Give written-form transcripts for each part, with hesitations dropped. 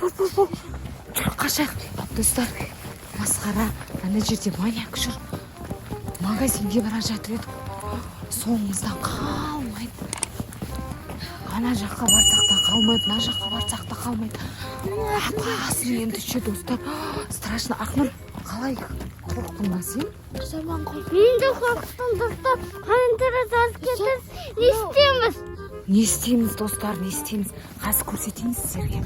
Бол, бол, бол, жүр, қашайық, достар. Масқара, ана жерде маньяк жүр. Магазинге бара жатыр едік, соңымыздан қалмайды. Ана жаққа барсақ та қалмайды, мына жаққа барсақ та қалмайды. Апасын енді ше, достар, страшно. Ақнұр, қалай, қорықтың ба сен? Жаман қорықтым. Мен де қорықтым, достар. Қаңтара тасып кетті. Не істейміз? Не істейміз, достар, не істейміз? Қазір көрсетейін сіздерге.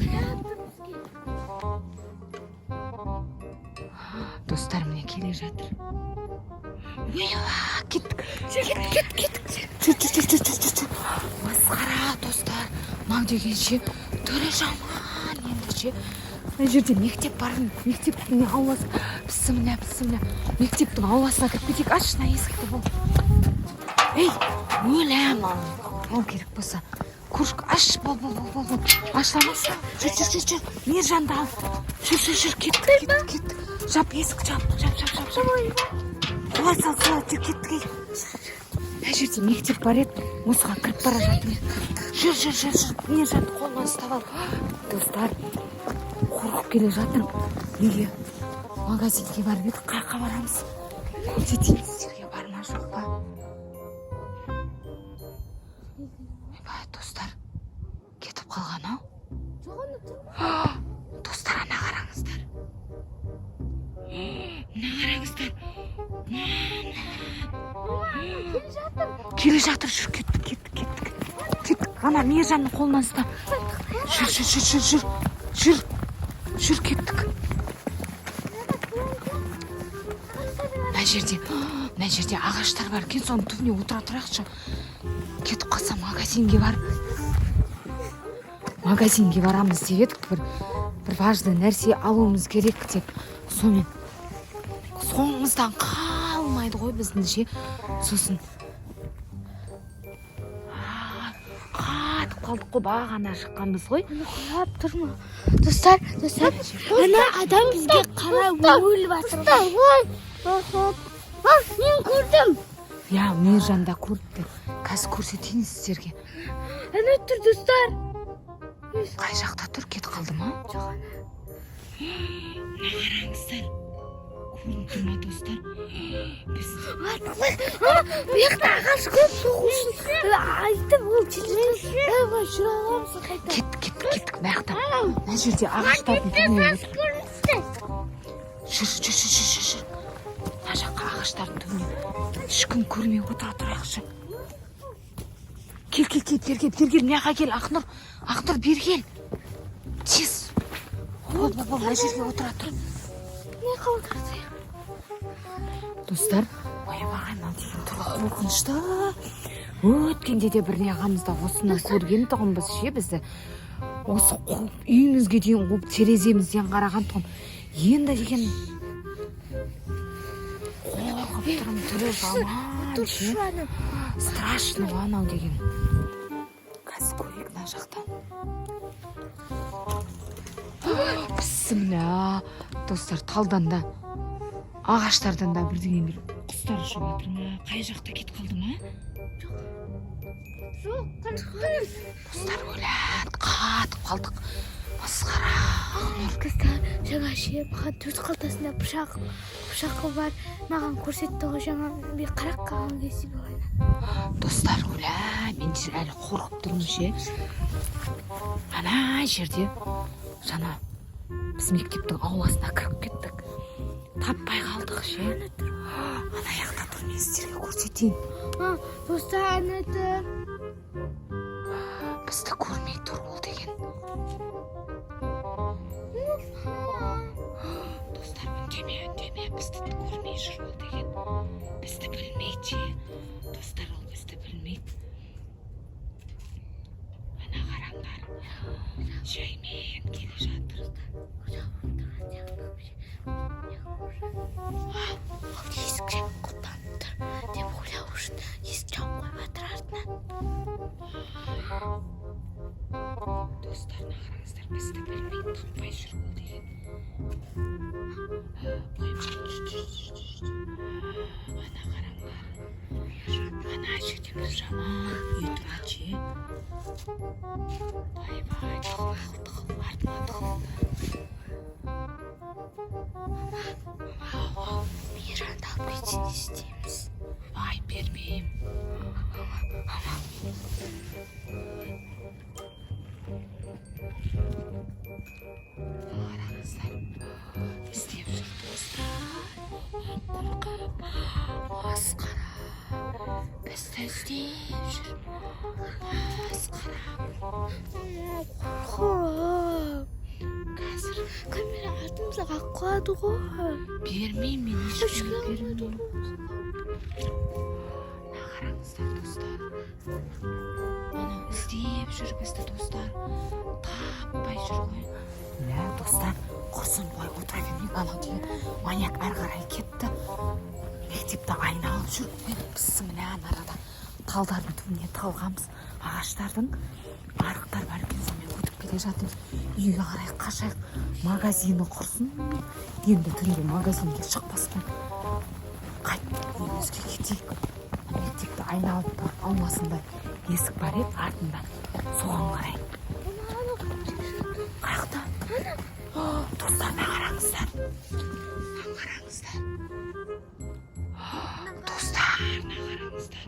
Достар, міне, келе жатыр. Ой, кеттік, кеттік, кеттік, кеттік. Жүр, жүр, жүр, жүр, жүр, жүр, жүр. Масқара, достар, мынау деген ше, түрі жаман енді ше. Мына жерде мектеп бар, мектептің ауласы. Бісміллә, бісміллә. Мектептің ауласына кіріп кетейік. Аш мына есікті, бол. Ей, өлем ал, керек болса. Кружка аш, бол, бол, бол, бол, бол. Ашыла ма? Жүр, жүр, жүр, жүр. Мейіржанды ал. Жүр, жүр, жүр, кеттік, кеттік, кеттік. Жап есік, жап, жап, жап, жап, жап. Солай сал, солай, жүр, кеттік, ей. Мына жерде мектеп бар еді, осыған кіріп бара жатырмын. Жүр, жүр, жүр, жүр. Мейіржанды қолынан ұстап ал. Достар, қорқып келе жатырмын. Неге? Магазинге барып едік, қай жаққа барамыз? Көрсетейін сіздерге, бар ма, жоқ па? Ойбай, достар, кетіп қалған ау. Достар, ана қараңыздар. Мына қараңыздар. Келе жатыр. Келе жатыр, жүр, кеттік, кеттік, кеттік. Кеттік, ана Мейіржанның қолынан ұста. Жүр, жүр, жүр, жүр, жүр. Жүр, жүр, кеттік. Мына жерде ағаштар бар екен, соның түбіне отыра тұрайықшы. Кетіп қалса, магазинге барып, магазинге барамыз деп едік, бір важный нәрсе алуымыз керек деп. Сонымен соңымыздан қалмайды ғой біздің ше. Сосын қатып қалдық қой, бағана шыққанбыз ғой. Қарап тұрма. Достар, достар, ана адам бізге қарап өліп жатыр. Ой, мен көрдім. Иә, Мейіржан да көріпті. Қазір көрсетейін сіздерге. Ана тұр, достар. Қай жақта тұр? Кетіп қалды ма? Жоқ, ана. Мына қараңыздар, көрініп тұр ма, достар? Біз Бұл жақта ағаш көп, соғу үшін айтып, ол телефон жүре аламыз қайта. Кеттік, кеттік, кеттік. Мына жақта, мына жерде ағаштардың түбіне жүр, жүр, жүр, жүр, жүр, жүр. Мына жаққа, ағаштардың түбіне, ешкім көрмей отыра тұрайықшы. Кел, кел, кел, бері кел, бері кел, мына жаққа кел, Ақнұр. Ақнұр, бері кел, тез бол, бол, бол, мына жерге отыра тұр. Не қалды? Достар, ойбай, мынау деген түрі қорқынышты. Өткенде де бір ағамыз да осыны көрген тұғынбыз ше. Бізді осы қуып, үйімізге дейін қуып, тереземізден қараған тұғын. Енді деген қорқып тұрмын, түрі жаман ше. Ана. Страшно ғой анау деген. Қазір көрейік мына жақтан. Бісміллә, достар, талдан да, ағаштардан да бірдеңелер, құстар ұшып жатыр ма? Қай жақта, кетіп қалды ма? Жоқ. Достар, өлә, қатып қалдық, масқара. Достар, жаңа ше, маған төрт қалтасында пышағы бар, маған көрсетті ғой жаңа, мен қарап қалған кезде болған. Достар, өлә, мен де әлі қорқып тұрмын ше. Ана жерде жаңа біз мектептің ауласына кіріп кеттік, таппай қалдық ше. Ана жақта тұр, мен сіздерге көрсетейін. Достар, ана тұр. Бізді көрмей тұр ол деген. Достар, үндеме, үндеме, бізді көрмей жүр ол деген, бізді білмейді ше. Достар, ол бізді білмейді. Ана қараңдар, жаймен келе жатыр. Ол есік құлыптанып тұр деп ойлау үшін есік жауып қойып жатыр артынан. Достар, мына қараңыздар, бізді білмейді, таппай жүр ол деген. Ой, жүр, жүр, жүр, жүр. Ана қараңдар, ана жерде бір жаман үй тұрады ше. Ойбай, тығыл, тығыл, артыма тығылыңдар. Ау. Мейранды алып кетсе, не істейміз? Ай, бермеймін. Қараңыздар, іздеп жүр, достар. Қорқып, масқара, бізді іздеп жүр, масқара. Қорқып. Қазір. Камера артымызда қалып қалады ғой. Бермеймін мен ешкімге. Ешкімге. Бермеймін. Мына қараңыздар, достар, анау іздеп жүр бізді, достар, таппай жүр ғой. Мә, достар, құрсын, былай отыра бермейік. Анау деген маньяк әрі қарай кетті, мектепті айналып жүр. Біз міне арада талдардың түбіне тығылғанбыз, ағаштардың арықтар бар екен, сонымен өтіп келе жатырмыз. Үйге қарай қашайық. Магазині құрсын, енді түнде магазинге шықпаспын. Қайт, үйімізге кетейік. Мектепті айналып барып, ауласында есік бар еді артында, соған қарай. Қаяқта? Достар, мына қараңыздар, мына қараңыздар, достар, мына қараңыздар.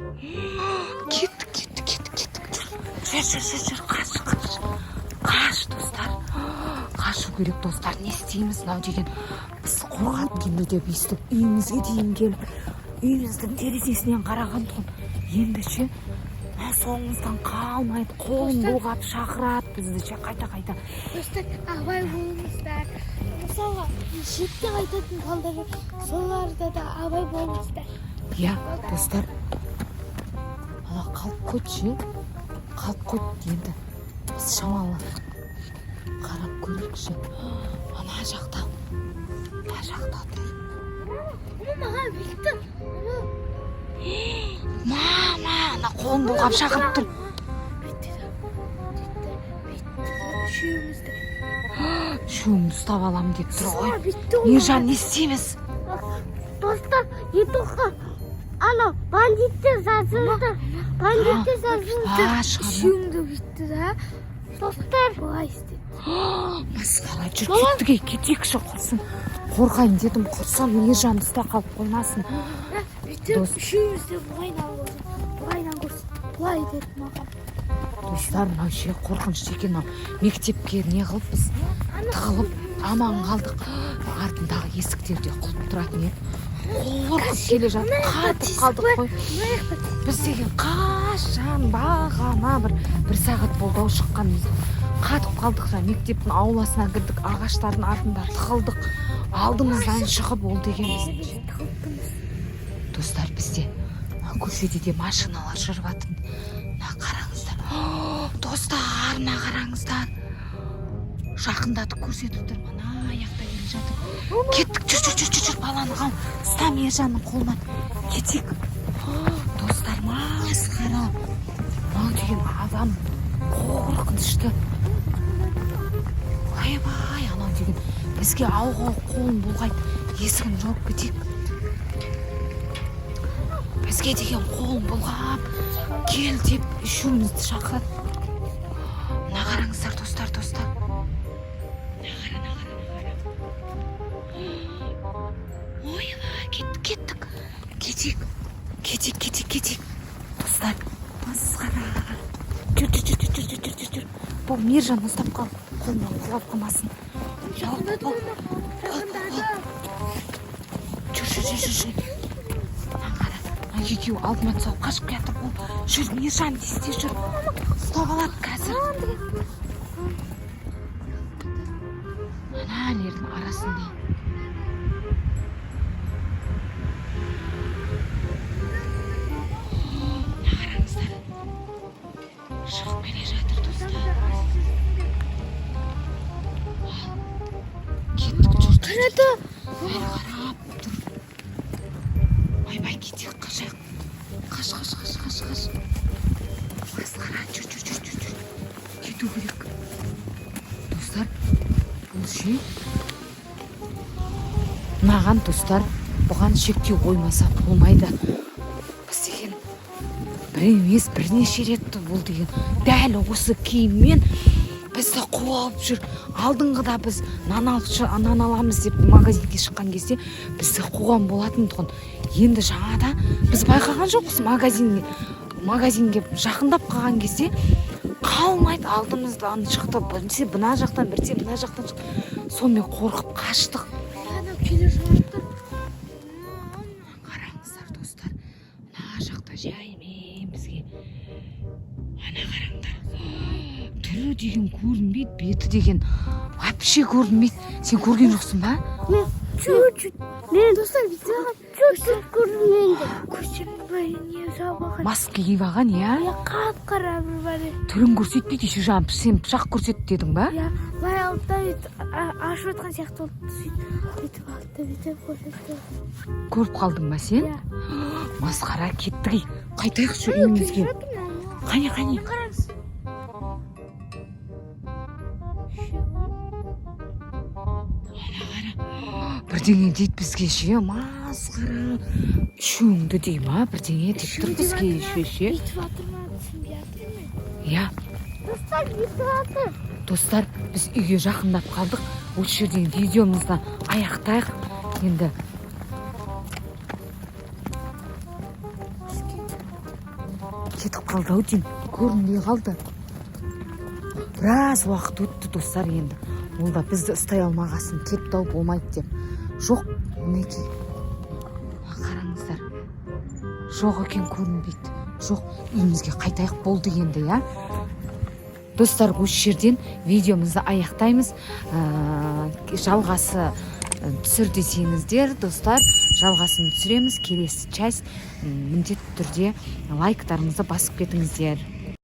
Кеттік, кеттік, кеттік, кеттік. Жүр, жүр, жүр, жүр, қаш, қаш, қаш, достар, қашу керек. Достар, не істейміз? Мынау деген біз қорғанып келді деп естіп, үйімізге дейін келіп, үйіміздің терезесінен қараған тұғын. Енді ше, мына соңымыздан қалмайды, қолын бұлғап шақырады бізді ше, қайта қайта. Достар, абай болыңыздар. Мысалға, шетте қайтатын балдар бар, соларда да абай болыңыздар. Иә, достар, ана қалып қойды ше, қалып қойды. Енді біз шамалы қарап көрейікші. Ана жақта, мына жақта тұр. Мама, маған бүйтті. Мама, ана қолын бұлғап шақырып тұр. Бүйтті да, бүйтті, бүйтті да, үшеумізді. Үшеуіңді ұстап аламын деп тұр ғой. Бүйтті ғой. Мейіржан, не істейміз? Достар, ютубқа анау бандиттер жазылды. Бандиттер жазылды. А, шығады. Үшеуіңді бүйтті да. Достар, былай істеді. Масқара, жүр, кеттік, ей, кетейікші, құрсын. Қорқайын дедім, құрсын, Мейіржан ұста қалып қоймасын. Бүйтіп үшеумізді былайынан көрсет, былайынан көрсет, былай деді маған. Достар, мынау ше, қорқынышты екен мынау. Мектепке не қылып, біз тығылып аман қалдық. Артындағы есіктер де құлып тұратын еді. Қорқып келе жатып қатып қалдық қой. Мына жақта. Біз деген қашан, бағана бір сағат болды ау шыққанымыз. Қатып қалдық. Жаңа мектептің ауласына кірдік, ағаштардың артында тығылдық. Алдымыздан шығып ол деген біздің ше. Тығылып тұрмыз. Достар, бізде мына көшеде де машиналар жүріп жатыр. Мына қараңыздар, достар, мына қараңыздар, жақындатып көрсетіп тұр, мына жақта келе жатыр. Кеттік, жүр, жүр, жүр, жүр, жүр, баланы қал, ұста Мейіржанның қолынан, кетейік. Достар, масқара, мынау деген адам қорқынышты. Ойбай, анау деген бізге ауға қолын бұлғайды. Есігін жауып кетейік. Бізге деген қолын бұлғап, кел деп үшеумізді шақырады. Мына қараңыздар, достар, достар, мына қара, мына қара, мына қара. Ойбай, кеттік, кеттік, кетейік, кетейік, кетейік, кетейік. Достар, масқара, жүр, жүр, жүр, жүр, жүр, жүр, жүр, жүр. Бұл Мейіржан ұстап қал, қолынан құлап қалмасын. Жақындады. Бол, Жақындады. Жүр, жүр, жүр, жүр, жүр. Мына қара, мына екеуі алдыма түсіп қашып келе жатыр. Бол, жүр, Мейіржан, тез, тез жүр, ұстап алады қазір. Аналердің арасында. Мына қараңыздар, шығып келе жатыр, достар. Кеттік, жүр, жүр. Қарады. Бәрі қарап тұр. Ойбай, кетейік, қашайық. Қаш, қаш, қаш, қаш, қаш. Масқара, жүр, жүр, жүр, жүр, жүр, кету керек. Достар, бұл ше, мынаған, достар, бұған шектеу қоймаса болмайды. Біз деген бір емес, бірнеше рет бұл деген дәл осы киіммен. Бізді қуып жүр. Алдыңғыда біз нан алып нан аламыз деп магазинге шыққан кезде бізді қуған болатын тұғын. Енді жаңада біз байқаған жоқпыз, магазинге жақындап қалған кезде қалмайды, алдымыздан шықты. Біресе мына жақтан, біресе мына жақтан шықты. Сонымен қорқып қаштық. Анау келе жатыр. Қараңыздар, достар, мына жақта жаймен бізге, ана, қараңдар, түрі деген көрінбейді, беті деген вообще көрінбейді. Сен көрген жоқсың ба? Мен чуть-чуть. Мен, достар, бүйтіп чуть-чуть көрдім енді. Көшіп не жабылған. Маска киіп алған, иә. Иә, қап-қара бір бәле. Түрін көрсетпейді еще. Жаңа сен пышақ көрсетті дедің ба? Иә, былай алды да, бүйтіп ашып жатқан сияқты болды. Сөйтіп бүйтіп алды да, бүйтіп көрсетті. Көріп қалдың ба сен? Иә. Масқара, кеттік, ей, қайтайықшы үйімізге. Қане, қане? Қараңыз. Бірдеңе дейді бізге ше. Масқара, үшеуіңді дей ма, бірдеңе деп тұр бізге еще ше. Бүйтіп жатыр ма, түсінбей жатырмын. Иә. Достар, бүйтіп жатыр. Достар, біз үйге жақындап қалдық. Осы жерден видеомызды аяқтайық енді. Кетіп қалды ау деймін, көрінбей қалды. Біраз уақыт өтті, достар. Енді ол да бізді ұстай алмағасын кетті ау, болмайды деп. Жоқ, мінекей, қараңыздар, жоқ екен, көрінбейді. Жоқ, үйімізге қайтайық, болды енді. Иә, достар, осы жерден видеомызды аяқтаймыз. Жалғасы түсір десеңіздер, достар, жалғасын түсіреміз. Келесі часть міндетті түрде лайктарыңызды басып кетіңіздер.